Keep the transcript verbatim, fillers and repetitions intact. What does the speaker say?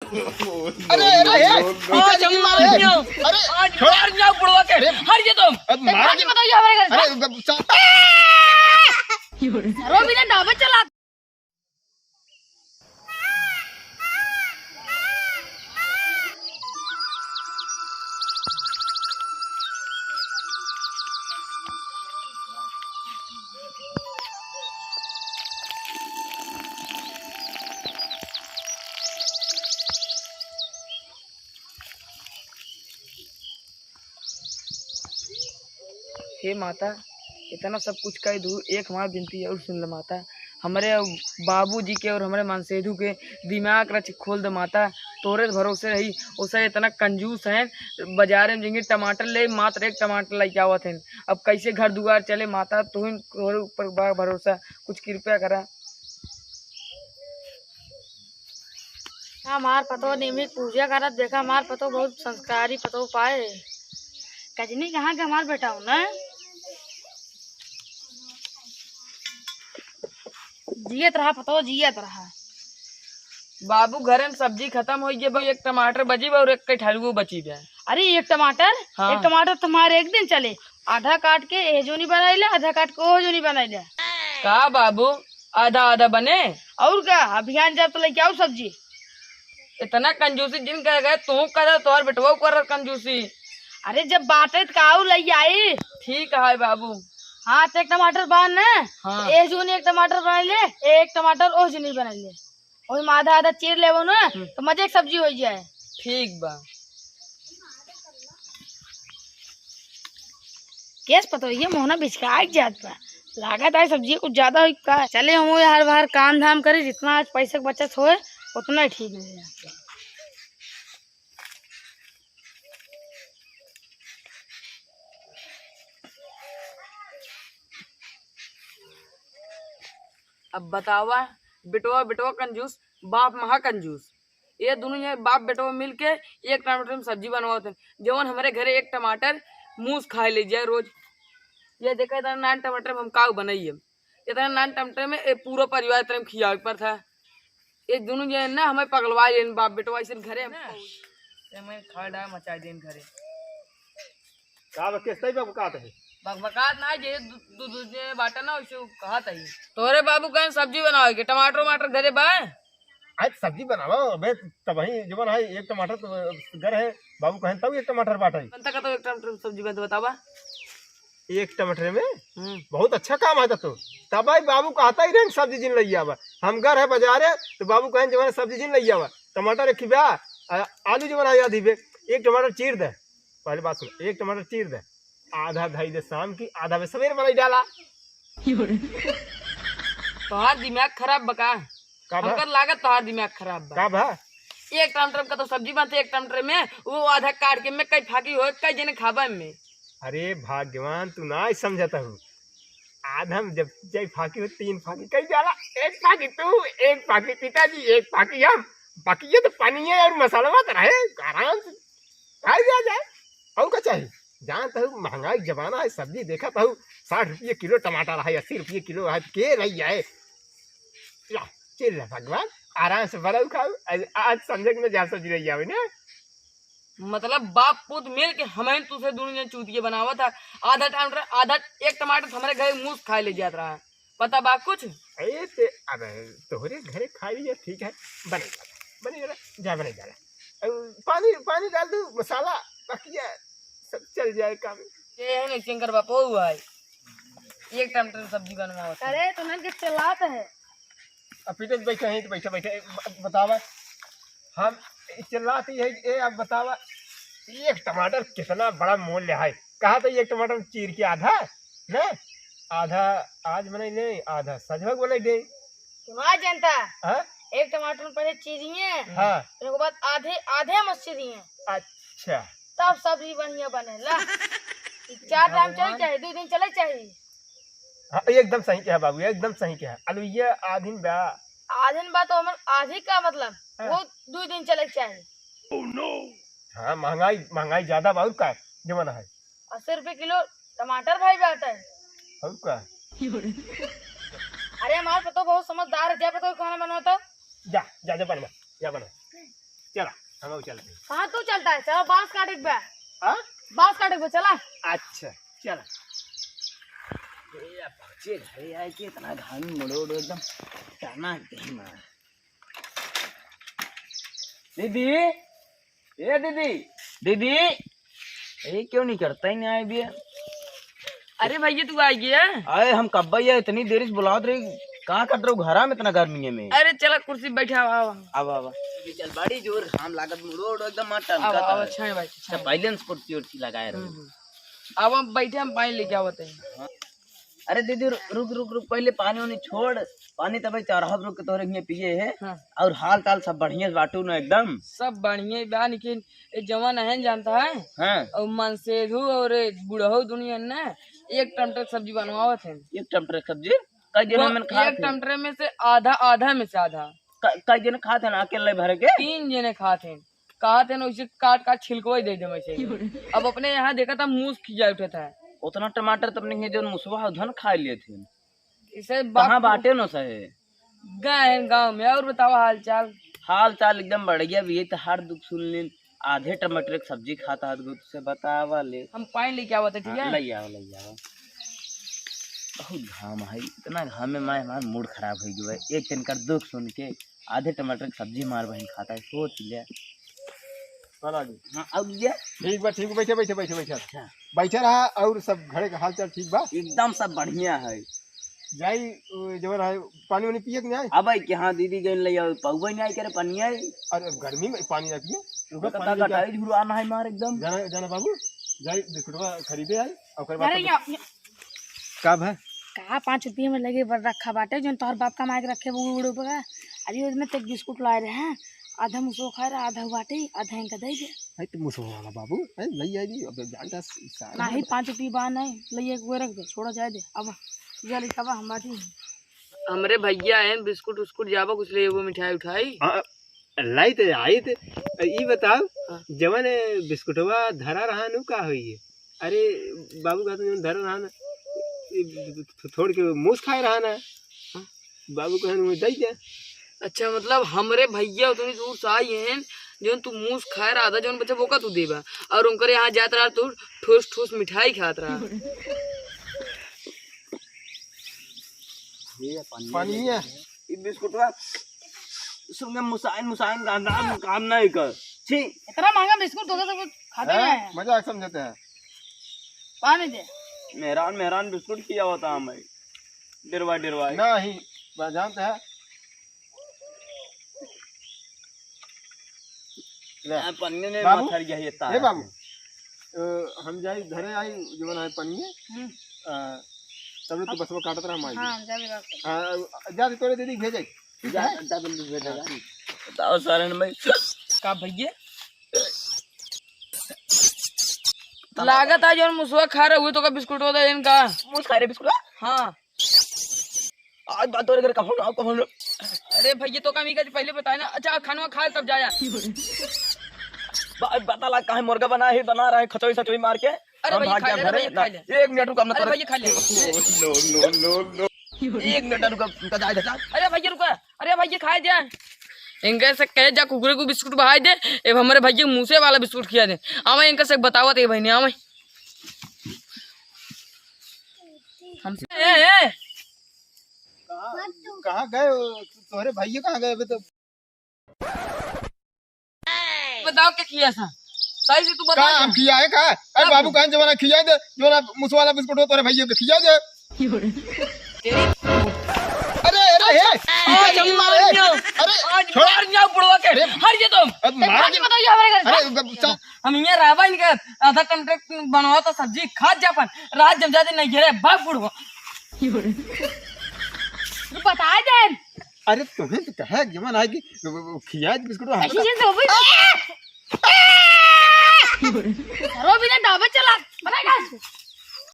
अरे, अरे, अरे, आज हम मार दियो। अरे, आज मार दियो बुढ़वा के। अरे, हट जा तुम। अब मार हट, बताइए हमारे घर से। अरे, ब-, चा- रो भी ना, डाबे चला। हे माता, इतना सब कुछ कह दू, एक हमार बिनती और सुन ले माता, हमरे बाबूजी के और हमरे मनसेधु के दिमाग रच खोल दे माता, तोरे भरोसे रही। ओसे इतना कंजूस हैं, बाजारे में जाएंगे टमाटर ले, मात्र एक टमाटर लेके आवत हैं। अब कैसे घर दुआर चले माता, तू ही तोरे ऊपर बा भरोसा, कुछ कृपया करा। हमार पतो नियमित पूजा करत, देखा हमार पतो बहुत संस्कारी पतो पाए। कजनी कहाँ के हमार बेटा हो ना? जियत रहा पतो, जियत रहा। बाबू, घरे में सब्जी खतम होइ गई बा, एक टमाटर बची बा और एक कठलुओ बची बा। अरे, एक टमाटर? हाँ। एक टमाटर तुम्हारे एक दिन चले, आधा काट के ए जोनी बनाई ले, आधा काट के ओह जोनी बनाई ले। का बाबू, आधा आधा बने? और का, अभियान जब तो लेके आओ सब्जी। इतना कंजूसी जिन कर गए, तू कर, तोहर बेटवा कर कंजूसी। अरे, जब बाटे त काऊ लई आई। ठीक है बाबू। हाँ, तो एक टमाटर बा न? हाँ। तो ए जोनी एक टमाटर बनाई ले, एक टमाटर ओह जोनी बनाई ले। ओही में आधा आधा चीर लेबो न, हम्म। तो मजे के सब्जी हो जाए। ठीक बा। केस पतो ये मोहना बिचकाई जात बा। लागत है सब्जी कुछ ज्यादा होई का। चले हम हर बार काम धाम करी, जितना आज पैसे के बचत होए, उतना ही ठीक रहे। अब बतावा, बेटवा, बेटवा कंजूस, बाप महा कंजूस। ये दोनों ये बाप बेटवा मिल के एक टमाटर में सब्जी बनवावत हैं, जवन हमरे घरे एक टमाटर मूस खाए ले जाए रोज। ये देखा, इतना नान टमाटर में हम काऊ बनाइए, इतना नान टमाटर में ये पूरा परिवार इतने में खियावे पर था। ये दोनों जो है ना, हमें पगलवा लेन बाप बेटवा, ऐसे घरे हम ना, ये मैं खा डाय मचा देन घरे। का बा, कैसे ही बकबकात है? बकबकात ना, जे दू, दू, दू जे बाटा ना, वैसे कहत है। तोरे बाबू कहें सब्जी बनावे के, टमाटर वमाटर घरे बा? आज सब्जी बनावा, अबे तबही जवन है, एक टमाटर तो घर है, बाबू कहें तब एक टमाटर बाटा है। बनता का तो एक टमाटर सब्जी बनता बतावा। एक टमाटर में? हम्म। बहुत अच्छा काम है तो। तब भाई बाबू कहता ही रहे, "सब्जी जिन लई आवा।" हम घर है बाजारे, तो बाबू कहें, "जवन सब्जी जिन लई आवा।" टमाटर एक बा, आ, आलू जवन है आधी बे, एक टमाटर चीर दे। पहले बात सुन, एक टमाटर चीर दे, आधा धई दे शाम की, आधा में सवेरे बनाई डाला। तोहार दिमाग खराब बा का? का बा? हमका लागत तोहार दिमाग खराब बा। का बा? एक टमाटर में का तो सब्जी बनते, एक टमाटर में वो आधा काट के में कई फाकी होए, कई जने खाबा में। अरे भाग्यवान, तू ना समझत हूँ। आधा में जब जय फाकी हो, तीन फाकी कई जाला, एक फाकी तू, एक फाकी पिताजी, एक फाकी हम। बाकी ये तो पनिया और मसाला तो रहे, आराम से खाई जा जाए। और का चाहिए? जानत हूँ महंगाई के जमाना है, सब्जी देखत हूँ, साठ रुपये किलो टमाटर है, अस्सी रुपये किलो है, के लई आए? ला, चिल्ला भगवान, आराम से बनाऊ खाऊ। आज, आज समझे कि मैं जाल सब्जी लई आवे ना। मतलब बाप पूत मिल के हमें तुझसे दोनों जन चूतिया बनावत है। आधा टमाटर, आधा एक टमाटर तो हमारे घर मूस खाए ले जात रहा है। पता बा कुछ? अरे ते, अब तोहरे घरे खाई लिया, ठीक है, बने जाला, बने जाला, जा बने जाला। अब पानी, पानी डाल दू, मसाला, बाकी ये सब चल जाए काम। ये है ना, शंकर बापू हुआ है, एक टमाटर सब्जी बनवावत है। अरे, तो नन के चिल्लात है। अब पीटे बैठे हैं, तो बैठे, बैठे, ब-, बतावा, हम चिल्लात ही है, ए, अब बतावा, एक टमाटर कितना बड़ा मूल्य है? कहा तो एक टमाटर चीर के आधा, ना? आधा आज बनाई ले, आधा सजवक बनाई दे। तुम्हारा जनता, हाँ? एक टमाटर में पहले चीरिए, हाँ। फिर ओकर बाद आधे, आधे में चीरिए। अच्छा। तब सब्जी बढ़िया बनेला। ई चार टाइम चले भगवान। चाही, दो दिन चले चाही। हाँ, एकदम सही कहा बाबू, एकदम सही कहा। अलुइया आधिन बा। आधिन बा तो हमर आधी का मतलब, हाँ। वो दो दिन चले चाही। हाँ, महंगाई, महंगाई ज्यादा बा, और का जमाना है। अस्सी रुपये किलो टमाटर भाई बात है। और का? अरे हमार पतो बहुत समझदार है, जा पतो खाना बनवाता। जा, जा, जा बनवा, जा बनवा। चला, हम लोग चलते हैं। कहाँ तू चलता है? चला, बांस काटे के बा। हाँ? बांस काटे के बा, चला। अच्छा, चला। ए, अब पहुँचे घरे आए के इतना घाम में मुड़ो, मुड़ो एकदम टना देह में। दीदी, ए दीदी, दीदी, ये क्यों नहीं करता ही नहीं आए भी है? अरे भैया, तू आ गया? अरे, हम कब्बा ये इतनी देर से बुलावत रही, कहाँ कट रहे हो घरा में इतना गर्मी है में? अरे चला, कुर्सी बैठा, आवा, आवा। आवा, आवा। ये चल, बड़ी जोर घाम लागत, मुड़ो, मुड़ो एकदम मार टनकत आवा, आवा, है। अच्छा है भाई, अच्छा अच्छा, है। पहले से कुर्सी उर्सी लगाए रहो। हम्म, हम्म। आवा, बैठे, हम पानी लेके आवत है। हाँ। अरे दीदी, रु-, रुक, रुक, रुक, पहले पानी वानी छोड़, पानी तबे चढ़ब रुक के तोहरे हियाँ पिए है। हाँ। और हाल चाल सब बढ़िया बाटू न एकदम? सब बढ़िया बा, लेकिन ए जवान अहन जानता है? हाँ। और मनसेधु और बुढ़ऊ दुनिया न एक टमाटर के सब्जी बनवावत है। एक टमाटर के सब्जी? कई जने वो में खात एक है? टमाटर में से आधा, आधा में से आधा। क-, कई जने खात है ना अकेले भर के? तीन जने खात हैं। खात हैं ना, उसे काट काट छिलकवा ही दे दे वैसे ही। अब अपने यहाँ देखा था, मूस खिया उठा था। उतना टमाटर तो अपने हियाँ जौन मुसवा है, उधन खा लिए थे। इसे कहाँ बापू बाटे न सहे? गए हैं गाँव में। और बताओ हाल चाल? हाल चाल एकदम बढ़िया भी है, तो हर दुख सुन लेन। आधे टमाटर के सब्जी खाता है, तो तुझसे बतावा ले। हम पानी लेके आवत है, ठीक हाँ, है? ले आओ, ले आओ। बहुत घाम है, इतना घाम में माय हमार मूड खराब हो गया है। एक तनकर दुख सुन के आधे टमाटर के सब्जी मार बहिन खाता है, सोच ले। चला जी। हाँ, अब ये? ठीक बा, ठीक बा, बैठे, बैठे, बैठे, बैठे। अच्छा। बैठे रहा, और सब घरे का हाल चाल ठीक बा? एकदम सब बढ़िया है। जाई, उ, जवन है, पानी वानी पिए के नहीं? अब आई कि हाँ, दीदी गई ले आओ, पौवा नहीं आई करे पानी आई। अरे, अब गर्मी में पानी ना पिए। रुको, पता पानी लेके आ। कटाई झुरवाना है मार एकदम। जाना, जाना बाबू, जाई बिस्कुटवा खरीदे आई, ओकर बाद अरे, तब या, या। का भा? का पाँच रुपये में लगे बर रखा बाटे, जौन तोहर बाप कमाए के रखे, वो उड़ो बगा। अरे, ओमे तो एक बिस्कुट लाए रहे हैं, आधा मुसो खाए रहे, आधा बाटे, आधा इनका दे दे। है तो मुसो वाला बाबू, है, ले आई दी, अब जानता स-, सारा नहीं, पाँच रुपये बा नहीं, ले एक वो रख दे, छोड़ा जाए दे। अब जा ले, अब हम बाटी। हमरे भैया हैं, बिस्कुट उस्कुट जाबा कुछ ले, वो मिठाई उठाई। हाँ, लाई तो आई तो, ई बताओ, हाँ। जवन बिस्कुटवा धरा रहा नु का होई है? अरे, बाबू कहते जवन धरा रहा ना, ई थो-, थोड़ के मूस खाए रहा ना। हाँ। बाबू कहन, "वो दई दे।" अच्छा, मतलब, हमरे भैया उतनी दूर से आई हैं, जौन तू मूस खाए रहा था, जौन बच्चा बोका तू देबा, और उनकर यहाँ जात रहा, तू ठोस ठोस मिठाई खात रहा। ये पानी पानी है। है। ये बिस्कुटवा, सुन के मुसाइन, मुसाइन का नाम काम नहीं कर। छी। इतना महंगा बिस्कुट होता तो कुछ खाते हैं? हैं? मजाक समझते हैं। पानी दे। मेहरान, मेहरान बिस्कुट खिया होता हमें। डेरवा, डेरवा। नहीं, बस जानते हैं। ले। हाँ, पन्ने ने बाबू, माथर गया ये तार। ए बाबू, अ, हम जाई घरे आई, जवन है पन्ने। हम्म। अ, तब ले तू अब बसवा काटत रहा, हम आई। हाँ, हम जाबे बात कर। हाँ, जा दे, तोरे दीदी भेजे। ठीक जा, है? जा, जा, जा, जा, जा। बताओ, सारन भाई। का भैया? लागत है जौन मुसवा खा रहे हुए तो का बिस्कुट होता है इनका। मूस खा रहे बिस्कुट? हाँ। आज बात तोरे घर का फोन, आपका फोन। अरे भैया, तो का मी का पहले बताए ना। अच्छा, खाना खा तब जाया। बा-, बता ला, काहे मुर्गा बना है, बना रहा है, खचोई सचोई मार के। अरे हम भैया, भाग खा गया ले, अरे घरे। भैया, खा ले। एक मिनट रुक, हम अरे थोड़ा भैया, खा ले। No, no, no, no। एक मिनट रुक, रुक, जाए, जा। अरे भैया, रुका। अरे भैया, खाए दे। इनके से कहे जा, कुकुरे को बिस्कुट बहाए दे। ए, हमरे भैया मूसे वाला बिस्कुट खिया दे। आवे इनके से बतावत है बहनी, आवे। हमसे, ए, ए। कहाँ, कहाँ गए हो? तोहरे भैया कहाँ गए अभी तो? बताओ क्या किया था? सही से तू बता का दे। हम खिया है का? अरे का बाबू, तू? कहाँ जमाना खिया दे, जो ना मुसवाला बिस्कुट हो तोरे भैया के खिया दे। तेरी अरे, अरे, हे, आज हम मार दियो। अरे, आज छोड़। मार दियो बुढ़वा के। अरे, हट जा तुम। अब मार आज दियो। बताइए हमारे घर से। अरे, अब चा- हम ये रावा इनके आधा कॉन्ट्रैक्ट बनवा तो सब्जी खा जा अपन। रात जम जाते नहीं घेरे, भाग बुढ़वा। तू बता दे। अरे, तुम्हें तो कहा जमाना है कि खिया बिस्कुट हम ऐसी चीज हो गई। रो बिना डाबे चला, बनाएगा।